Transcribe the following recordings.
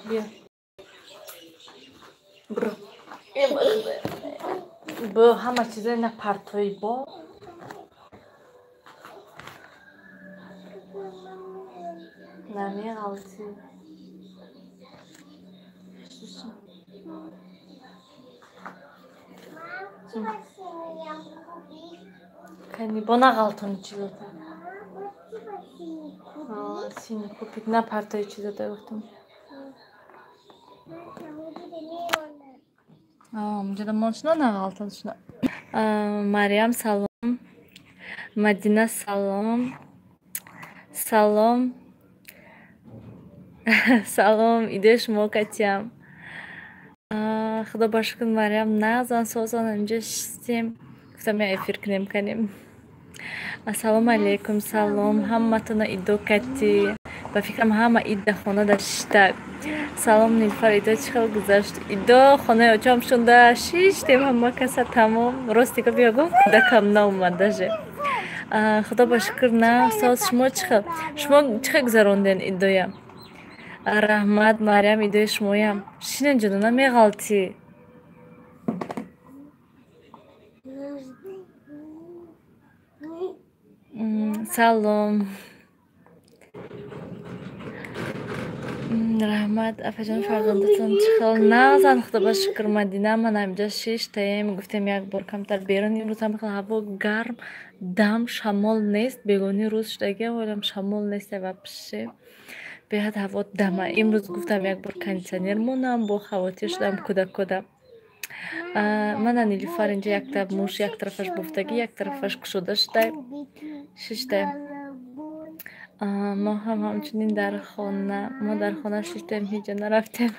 Биё. Бро. Бо ҳама чизои на партои бо. Намеғалти. Кани бо нағалтони чизота. Сини купик на партои чизота гуфтам. Унҷода моншуна нағалтоншуна. Мариям салом. Мадина салом. Салом. Салом, идои шумо катиям. Худо ба шукр, Мариям нағзан, созан, инҷо шистем. Гуфтам я эфир кунем канем. Ассалому алайкум, салом, ҳаматона идо кати. Ба фикрам ҳама ид да хона да шишта. Салом Нилфар, идо чӣ хел гузашт? Идо хонаи очам шунда шиштем ҳама каса тамом. Рости гап ягон кӯдакам наомад даже. Худо ба шукр, на соз, шумо чӣ хел? Шумо чӣ хел гузаронден идоя? Раҳмат, Мариям, идои шумоям. Шинен ҷонона, меғалтӣ. Салом. Раҳмат, апаҷон, фарзандатон чӣ хел? Нағзан, худо ба шукр, Мадина, ман ҳаминҷо шиштаем. Гуфтем як бор камтар берун. Имрӯз ҳам хел ҳаво гарм, дам, шамол нест. Бегоҳӣ рӯз шудагиам, вале шамол нест вообще. Беҳад ҳаво дама. Имрӯз гуфтам як бор кондитсионер монам, бо хавотир шудам кӯдакода. Мана Нилуфар инҷо якта муш як тарафаш бофтагӣ, як тарафаш кушода шуда шишта. Мо ҳам ҳамчунин дар хона, мо дар хона шиштем, ҳеҷ ҷо нарафтем.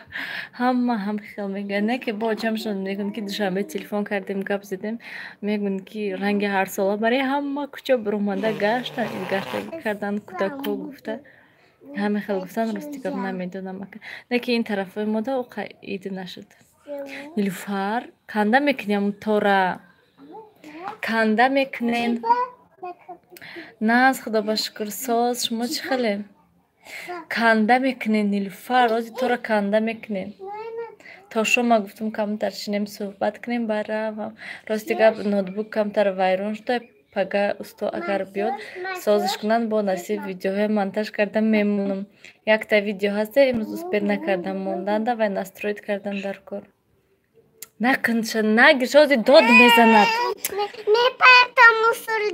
Ҳама ҳам хел мегӯянд, не ки бо очамшон мегӯянд, ки Душанбе телефон кардем, гап задем, мегӯянд, ки ранги ҳарсола барои ҳама кӯча баромада гаштан, гаштагӣ кардан, кӯдакҳо гуфта. Ҳама хел гуфтан, рости гап намедонам. Не ки ин тарафҳои мода оқа ид нашуд. Нилуфар, канда мекунем тора? Канда мекунем? Наз, худо ба шукр, соз, шумо чӣ хеле? Канда мекунем, Нилуфар, рози тора канда мекунем. То шома гуфтум камтар шинем суҳбат кунем, баравам. Рости гап ноутбук камтар вайрон шуда, пага усто агар биёд созиш кунанд, бо насиб видеоҳои монтаж карда мемонам. Якта видео ҳаста, имрӯз успел накардам монданда ва настроить кардан дар кор. Накунша, нагир, шози дод мезанад.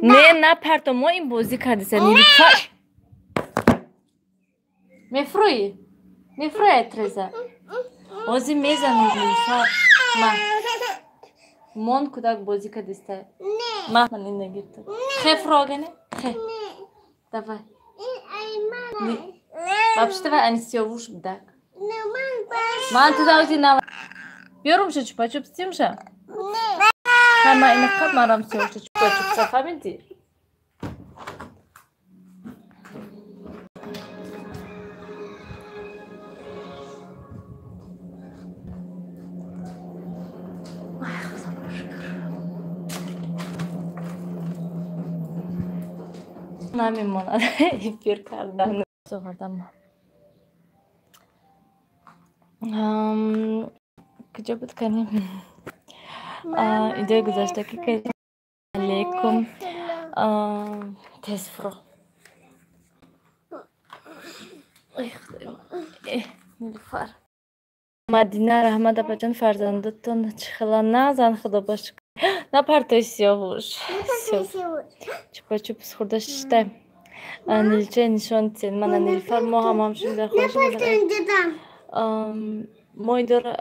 Не, напарто, мо ин бозӣ кардиса, Нилуфар. Мефрӯӣ? Мефрӯӣ Атреза? Ози мезанад Нилуфар. Ма. Мон кӯдак бозӣ кардиста. Ма, ман ин нагирта. Хе фрогане? Хе. Давай. Вообще давай ани сиёвуш будак. Ман туда ози нава. Биёрумша чупа-чупс тимша? Ҳама ина қад марам сиёвуша чупа-чупса, фаҳмидӣ? Намемонад эфир кардан. Овардам. Куҷо буд канем? Идои гузашта ки алейкум. Тез фуро. Ой, худои Нилуфар. Мадина, раҳмат, апаҷон, фарзандатон чӣ хела? Нағзан, худо ба шукр. Напартои сиёҳуш. Чупа-чупс хӯрда шишта. Нилча нишон тен. Мана Нилуфар, мо ҳам ҳамчунин дар хона шудем. Мо идора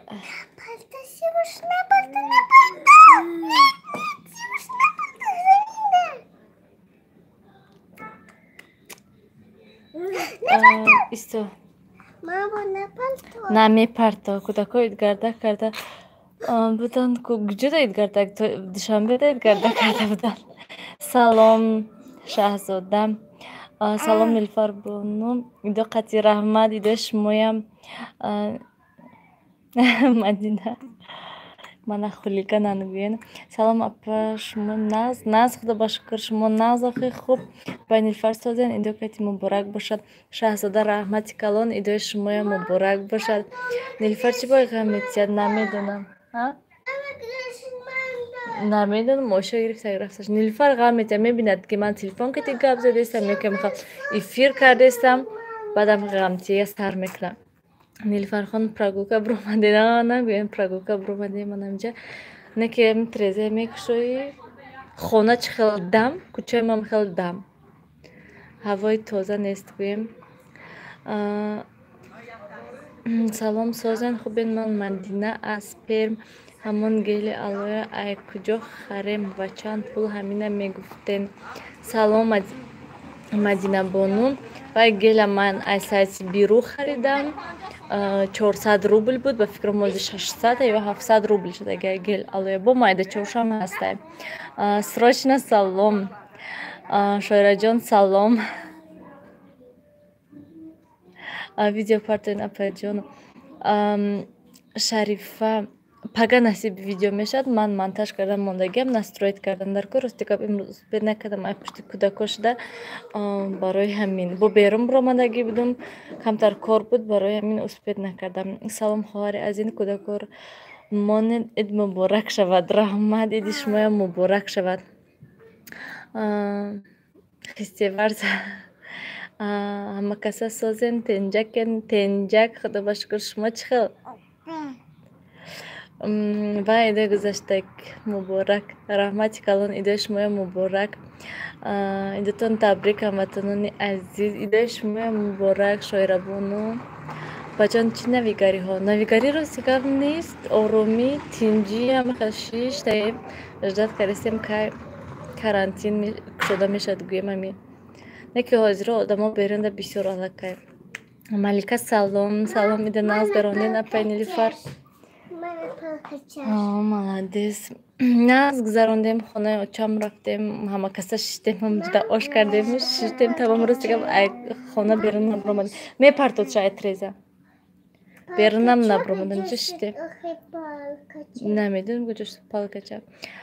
исто. Намепарто. Кӯдакҳо идгардак карда буданд. Куҷода идгардак? Душанбеда идгардак карда буданд. Салом, Шаҳзода. Салом, Нилуфар бону. Идо қати раҳмат, идо шумоям. Мадина. Мана хулиганан гӯен. Салом, апа, шумо нағз? Нағз, худо ба шукр, шумо нағз охи? Хуб. Апай Нилуфар, созен, идокати муборак бошад. Шаҳзода, раҳмати калон, идои шумоям муборак бошад. Нилуфар чӣ бой ғам метиҳад, намедонам. Намедонам, оша гирифта рафташ. Нилуфар ғам метиҳад, мебинад, ки ман телефон кати гап задестам ё ки эфир кардестам, баъдам ғамтия сар мекунам. Нилуфархон, прогулка биромадед? Нагӯем, прогулка биромадем. Манамҷа не ки трезе мекушоӣ, хона чӣ хел дам, кӯчаи мам хел дам, ҳавои тоза нест гӯем. Салом, созен, хубен? Ман Мадина аз Перм. Ҳамон гели алоя ай куҷо харем ва чанд пул, ҳамина мегуфтен. Салом, Мадинабону. Вай гела ман ай сайти Биру харидам, 400 рубл буд, ба фикрам мози 600 ё 700 рубл шуд. Агар гел алоя бо майда чоршам ҳастай. Срочно салом, Шоираҷон, салом. Видео партоен, апаҷон. Шарифа, пага насиб видео мешавад. Ман монтаж кардан мондагиам, настроить кардан дар кор. Рости гап, имрӯз успеть накардам, ай пушти кӯдако шуда, барои ҳамин бо берун биромадагӣ будум, камтар кор буд, барои ҳамин успеть накардам. Салом, хоҳари азиз, кӯдакор монед, ид муборак шавад. Раҳмат, иди шумоям муборак шавад. Хистеварз, ҳамакаса созен, тенҷакен? Тенҷак, худо ба шукр, шумо чӣ хел? Ва идои гузаштак муборак. Раҳмати калон, идои шумоям муборак. Идотон табрик, ҳамватанони азиз, идои шумоям муборак. Шоирабону, апаҷон, чӣ навигариҳо? Навигарӣ, рости гап, нест, оромӣ, тинҷӣ, ҳамаха шиштаем, ждать кардастем, кай карантин кушода мешавад, гӯем ҳамин. Не ки ҳозиро одамо берунда бисёр аллакай. Малика, салом, салом, ида нағз гаронден, апай Нилуфар? Молодец. Нағз гузарондем, хонаи очам рафтем, ҳамакаса шиштем, ҳамҷуда ош кардем, шиштем, тамом. Рости гап, хона берун набиромадем. Мепартодша ай треза. Берунам набиромадем, ҷа шиштем. Намедонам, куҷо шуд палкача.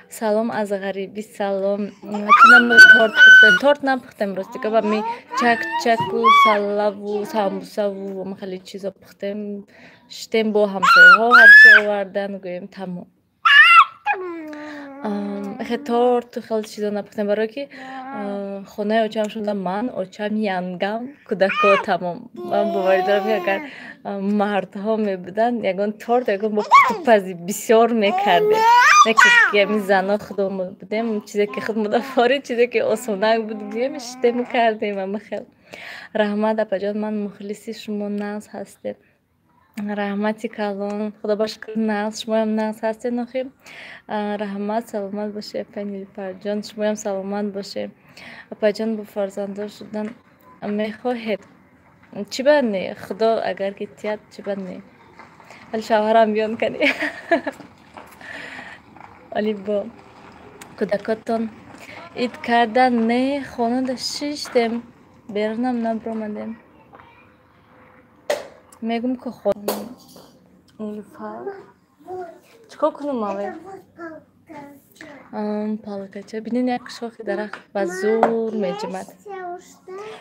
Салом аз ғарибӣ, салом. Чунам торт пухтем? Торт напухтем, рости гап, ами чак-чаку, салаву, самбусаву, хеле чизо пухтем, шиштем, бо ҳамсояҳо ҳарчи овардан, гӯем, тамом. Хе торту хеле чизо напухтем, барое ки хонаи очам шуда, ман, очам, янгам, кӯдако, тамом. Ман боварӣ дорам, ки агар мардҳо мебуданд, ягон торт, ягон бо пухтупази бисёр мекардем. Не ки ами зано худомо будем, чизе ки худ мудафорид, чизе ки осонак буд, гӯем, шиштем, кардем ама хел. Раҳмат, апаҷон, ман мухлиси шумо, нағз ҳастед. Раҳмати калон, худо ба шукр, нағз, шумоям нағз ҳастед охи? Раҳмат, саломат бошед, апай Нилуфарҷон, шумоям саломат бошед. Апаҷон, бо фарзанддор шудан мехоҳед? Чӣ ба не, худо агар ки тиҳад, чӣ ба не, вале шавҳарам биён кани. Вале бо кӯдакотон ид кардан не, хонада шиштем, берунам набиромадем. Мегум ки Нилуфар, чӣ кор кунам аве? Палкача бинед, як шохи дарахт ба зур меҷимад.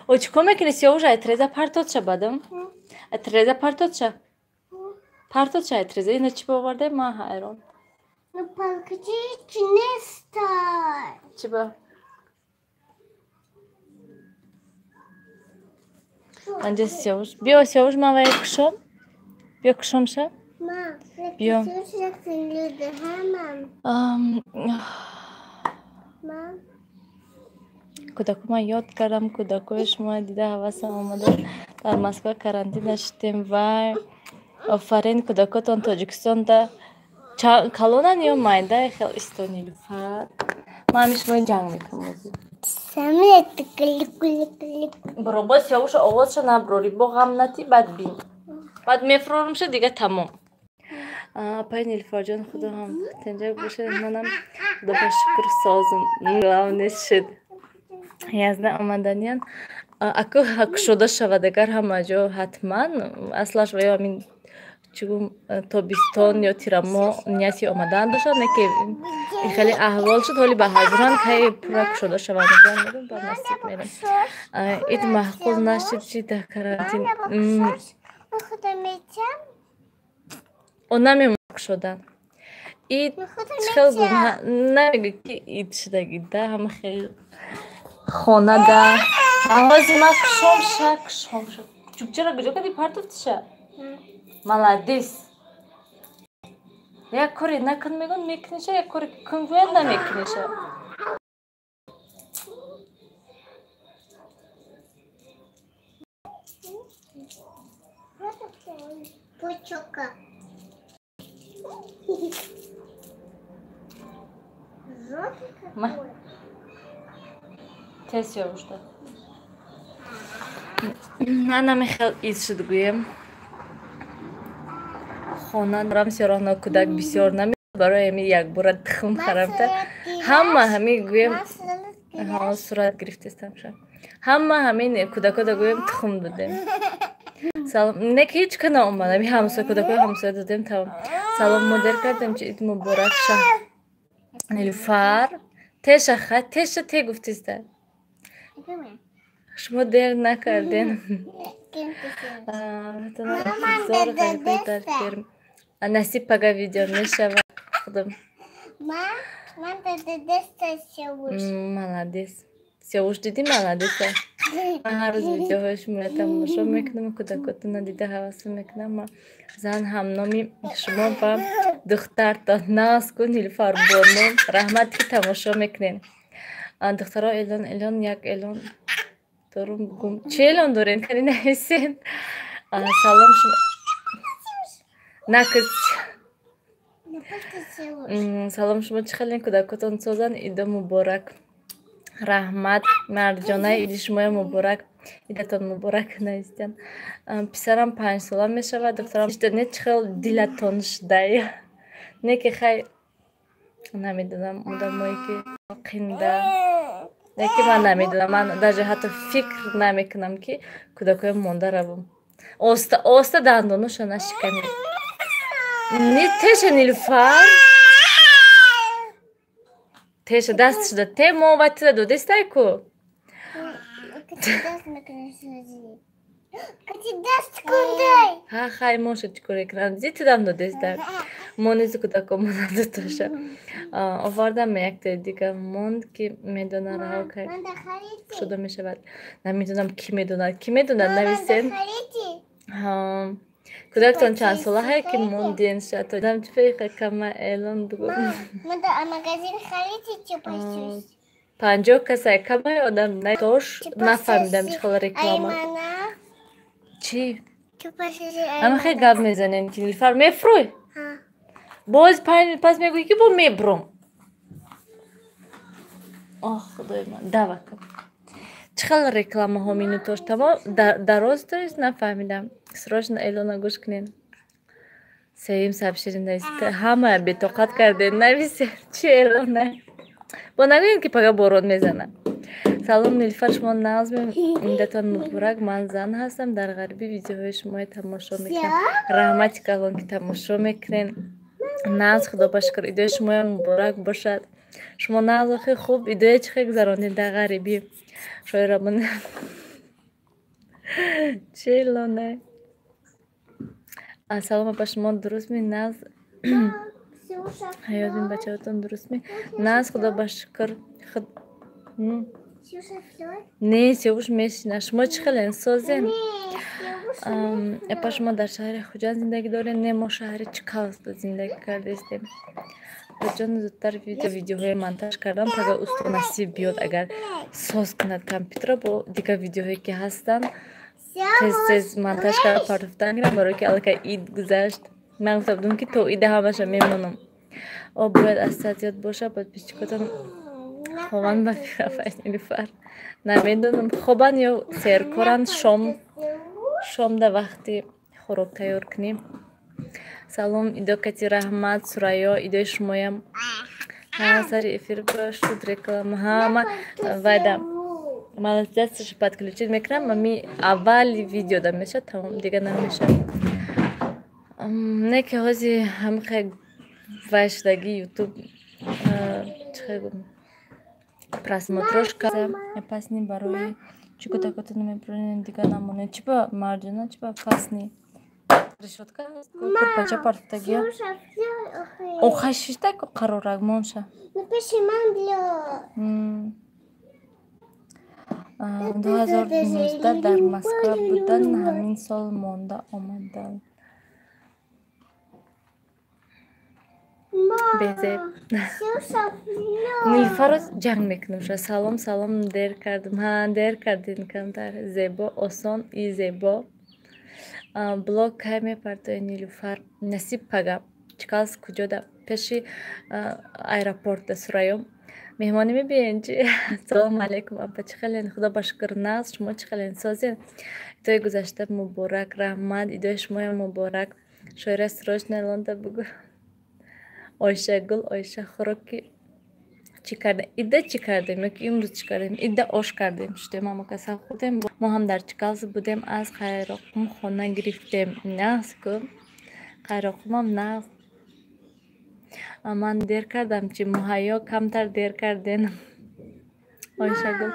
О, чӣ кор мекунӣ, Сиёвуш? Ай треза партодша, бадам ай треза партодша, партодша ай треза. Ина чӣ боварде, ман ҳайрон. Палкача нестай. Чӣ ба? Анҷа Сиёвуш, биё, Сиёвуш, ман вая кушом, биё, кушомша, биё. Кӯдако ман ёд кардам, кӯдакои шумо дида ҳавасам омада. Дар Москва карантин нашидем. Вай, офарин, кӯдакотон Тоҷикистонда калонан ё майда? Хел исто, Нилуфар, ман ҳами шумо ҷанг мекунам озӣ. Бро, бо Сиёвуша овозша наброрӣ, бо ғам натӣ, баъд бин, баъд мефурорумша, дига тамом. Апай Нилуфарҷон, худо ҳам тенҷак бошад, манам худо ба шукр созум. Главное шуд. Язда омаданиян, аку кушода шавад агар ҳама ҷо, ҳатман. Аслаш ва ё ҳамин Чугум тобистон ё тирамо нияти омадан доштанд, не ки хеле аҳвол шуд, ҳоли ба ҳазран кай пурра кушода шаванд, мегӯям, ба насиб мерем. Ид маъқул нашид чи дар карантин? О, намемонад кушодан. Ид хел намегӯ ки ид шудаги да, ҳама хел хонада. Ҳози ма кушом ша, кушом ша. Чӯбчаро куҷо кардӣ, партофтиша? Молодец. Як коре накун мегӯянд, мекуниша, як коре кун гӯянд, намекуниша. Ма. Тез ёвушда. Ана мехел ид шуд гӯем. Хона дорам, сиёроҳно кӯдак бисёр намеояд, барои ҳами якбора тухм харамта. Ҳама ҳами гӯем, сурат гирифтестам ша. Ҳама ҳамин кӯдакода гӯем тухм додем. Салом, не ки ҳеҷ ка наомад, ҳами ҳамсоя кӯдакои ҳамсоя додем, тамом. Салом, мо дер кардем чи, ид муборак ша. Нилуфар, теша ха, теша те гуфтиста. Шумо дер накардем. Насиб пага видео мешавад. Худом. Молодец. Сёвуш дидӣ, молодец. Ман ҳар рӯз видеоҳои шуморо тамошо мекунам, кӯдакотонро дида ҳавасо мекунам. Ма зан ҳамноми шумо ва духтартон Назку Нилуфар Бону. Раҳмат ки тамошо мекунед. Духтаро, эълон, эълон, як эълон дорум бугум. Чӣ эълон дорем? Кани нависен. Салом шумо. Накыз. Салом, шумо чӣ хелен, кӯдакотон созанд, идо муборак. Раҳмат, Марҷона, иди шумоя муборак. Идатон муборак навистям. Писарам 5 сола мешавад, духтарам не, чӣ хел дилатон шудай. Не ки хай намедонам, одамое ки қинда. Не ки ман намедонам, ман даже ҳатто фикр намекунам ки кӯдакоям монда равам. Оста оста дандоноша нашиканед. Теша, Нилуфар. Теша даст шуда. Те мо ва тида додестай ку? Ҳа, хай моша чӣ кор мекунам? Зи тидам додестай. Мо низ кӯдакомон надотоша. Овардам яктаи дига монд ки медона раҳо кард. Шуда мешавад. Намедонам, кӣ медонад. Кӣ медонад, нависен. Кӯдактон чанд сола ҳае ки монден шато? Чӣ феқа кама эълон бугу. 50 касай камай одам тош нафаҳмидам чӣ хел реклама. Чӣ? Ама хел гап мезанем ки Нилуфар мефурӯй? Боз пас мегӯӣ ки бо мебурам. Ох, худои ман, дава кун. Чӣ хел рекламаҳо минутош тамом дароз тоест, нафаҳмидам. Срочно эълона гӯш кунед. Сеюм сообщение нависед. Ҳама бетоқат кардед, нависед чӣ эълона. Бо нагӯед ки пага борон мезанад. Салом, Нилуфар, шумо нағзме, идатон муборак. Ман зан ҳастам, дар ғарибӣ видеоҳои шуморо тамошо мекунам. Раҳмати калон ки тамошо мекунед. Нағз, худо ба шукр, идои шумоям муборак бошад. Шумо нағз, охи хуб, идоя чӣ хел гузарондед дар ғарибӣ? Шоирабон чӣ эълоне? Салом, апа, шумо дурустми, нағз? Ҳаётин бачаҳотон дурустми? Нағз, худо ба шукр. Не, Сиёвуш мешина. Шумо чӣ хелен, созен? Апа, шумо дар шаҳри Хуҷанд зиндагӣ доред? Не, мо шаҳри Чкаловск зиндагӣ кардаистем. Апаҷон, зудтар видеоҳои монтаж кардам, пага усто насиб биёд, агар соз кунад компютерро, бо дигар видеоҳое ки ҳастанд, тез тез монтаж карда партофтан гирам, барое ки аллакай ид гузашт. Ман гуфта будам ки то ида ҳамаша мемонам. О, бояд аз сад зиёд боша, подписчикотон хобанд ба фирафай Нилуфар. Намедонам, хобанд ё серкоранд, шом шомда вақти хӯрок тайёр кунем. Салом, идо кати, раҳмат, Сурайё, идои шумоям. Сари эфир шуд реклама. Ҳа, ма вайда монетизатсияшо подключить мекунам, ами аввали видеода мешавад, тамом, дига намешавад. Не ки ҳози ҳамихе вай шудаги ютуб чӣ гум просмотрошка пасни барои чӣ кӯдакото намебиронед, дигар намонед. Чӣ ба Марҷона, чӣ ба пасни? Решётка курпача партофтагия. Охай шишта қарорак монша. 2019 дар Москва будан, ҳамин сол монда омадан. Безеб. Нилуфарро ҷанг мекунам. Салом, салом, дер кардам. Ҳа, дер кардин камтар. Зебо, осон и зебо. Блог кай мепартоед, Нилуфар? Насиб пага. Чикалс куҷода? Пеши аэропорта Сурайё. Меҳмонӣ мебиёен чи? Салому алайкум, апа, чӣ хелен? Худо ба шукр, нағз. Шумо чӣ хелен? Созен? Идои гузашта муборак, раҳмат. Идои шумоям муборак. Шоира, срочно лонда бугӯ. Ойшагул, Ойша, хӯроки чӣ кардем? Ида чӣ кардем? Ёки имрӯз чӣ кардем? Ида ош кардем, шудем, ҳама касал хӯрдем. Мо ҳам дар Чикалс будем, аз Хайроқум хона гирифтем. Нағз ку? Хайроқумам нағз. Ман дер кардам чи? Муҳайё, камтар дер карден. Ойшагул,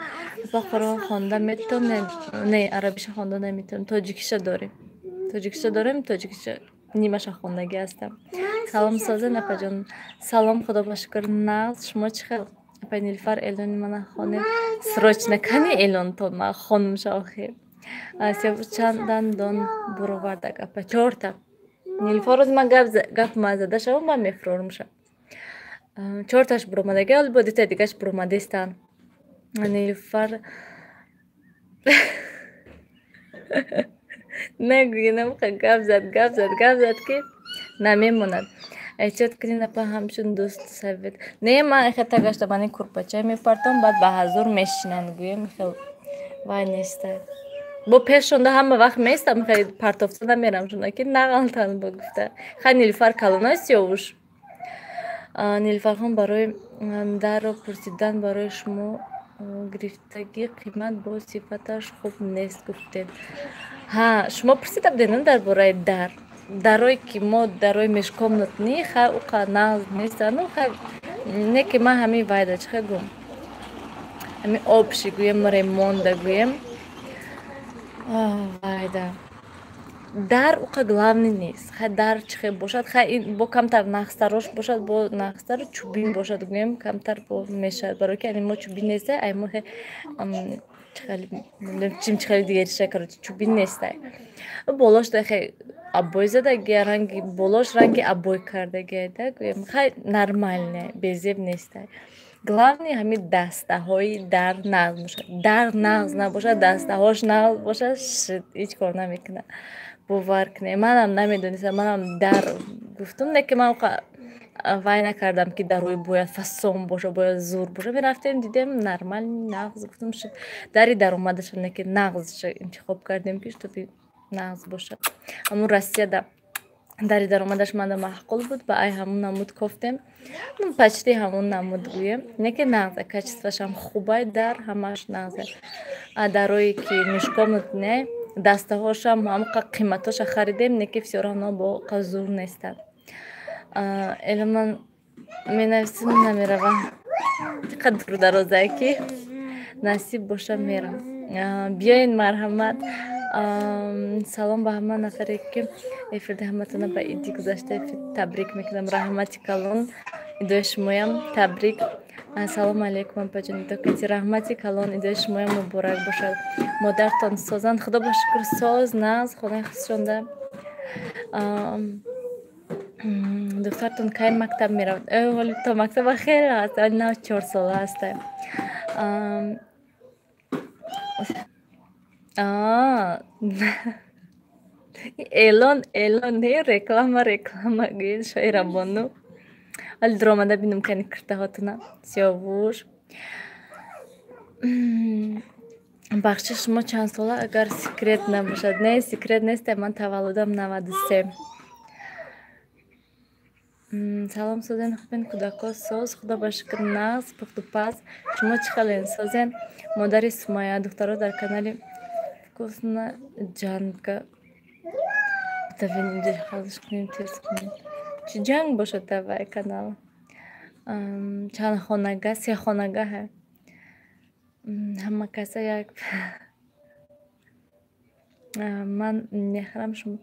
апа, Қуръон хонда метавонед? Не, арабиша хонда наметавонем. Тоҷикиша дорем. Тоҷикиша дорем, тоҷикиша нимаша хондагӣ ҳастам. Салом, созен, апаҷон. Салом, худо ба шукр, нағз. Шумо чӣ хел? Апай Нилуфар, эълони мана хонед. Срочно кани эълонтон, ман хонумша охир. Сиёвуш чанд дандон буровардак, апа? Чорта. Нилуфар, рӯзи ман гап ман зада шавам, ман мефурорумша. Чорташ буромадаги, ҳоли бо дутаи дигаш буромадистанд. Нилуфар нагӯинам, гап зад, гап зад, гап зад, ки намемонад. Эҳтиёт кунед, апа, ҳамчун дӯст совет. Не, ман хел тагашта мани курпача мепартом, баъд ба ҳазур мешинанд, гӯем хел вай неста. Бо пешонда ҳама вақт местам, хел партофта намерам шуна, ки нағалтан ба гуфта. Хай, Нилуфар калона Сиёвуш. Нилуфархон, барои дарро пурсидан барои шумо гирифтагӣ қимат бо сифаташ хуб нест гуфтед. Ҳа, шумо пурсида будед дар бораи дар. Дарое ки мо дарои межкомнатный, хай уқа нағз нестану, хай не ки ман ҳамин вайда чӣ хел гум? Ҳамин общий гӯем, ремонда гӯем. Вайда. Дар уқа главный нест. Хай дар чӣ хел бошад, хай ин бо камтар нағзтарош бошад, бо нағзтару чӯбин бошад гӯем, камтар бо мешавад. Барои ки ани мо чӯбин неста, ай мо чим чӣ хели дигариша, короче, чӯбин нестай. Болош да хе обой задаги, ранги болош ранги обой кардагиай да гӯем. Хай нормальный, безеб нестай. Главный ҳамин дастаҳои дар нағз бошад. Дар нағз набошад, дастаҳош нағз бошад, шит, ҳеҷ кор намекунад. Бовар кунед, манам намедонистам, манам дар гуфтум, не ки ман вай накардам, ки дарои бояд фасон бошад, бояд зур бошад. Мерафтем, дидем, нормальный, нағз, гуфтум, шит. Дари даромадаша не ки нағзша интихоб кардем, ки чтобы нағз бошад. Ҳамун Россияда дари даромадаш манда маъқул буд, ба ай ҳамун намуд кофтем. Почти ҳамун намуд гӯем. Не ки нағза, качествашам хубай, дар ҳамаш нағза. А дарое ки межкомнатный, дастаҳошам ҳамқа қиматоша харидем, не ки всё равно бо зур нестанд. Эло ман менависам, намеравам. Чӣ қадр дуру ки насиб боша, мерам. Биёен, марҳамат. Салом ба ҳама нафаре, ки эфирда, ҳаматона ба иди гузашта табрик мекунам. Раҳмати калон, идои шумоям табрик. Салому алайкум, апаҷон, идокати, раҳмати калон, идои шумоям муборак бошад. Модартон созанд? Худо ба шукр, соз, нағз, хонаи хусшонда. Духтартон кай мактаб меравад? Вале то мактаба хеле ҳаст, вале нав 4 сола ҳаста. Эълон, эълон не, реклама, реклама гӯед, шоирабону. Вале дуромада бинам кани киртаҳотона. Сиёвуш. Бахши, шумо чанд сола, агар секрет набошад? Не, секрет нест, ман таваллудам 93. Салом, созен, хубен, кӯдако соз? Худо ба шукр, нағз, пухтупаз. Шумо чӣ хелен, созен? Модари Сумайя, духтаро, дар канали Вкусна Ҷанга Давин, инҷа халиш кунем, тез кунем. Чӣ ҷанг бошад давай канал? Чанд хонага? Се хонагаҳа. Ҳама каса як ман мехӯрам. Шумо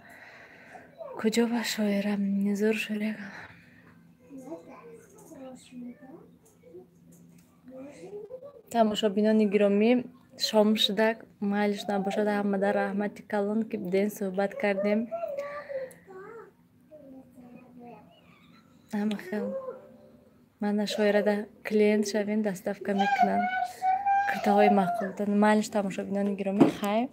куҷо ба шоира? Зур шоира. Тамошобинони гиромӣ, шом шудак, майлиш набошад, ҳамада раҳмати калон, ки ден суҳбат кардем. Ҳама хел мана шоирада клиент шавем, доставка мекунанд куртаҳои маъқултон. Майлиш, тамошобинони гиромӣ, хайр,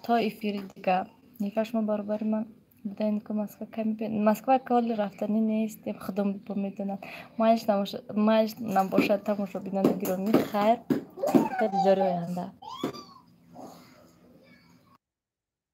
то эфири дигар. Нифа, шумо баробари ман будаен ку Москва ками Москва коли рафтанӣ нестем, худо медонад. Майлиш набошад, тамошобинони гиромӣ, хайр, то дидори оянда.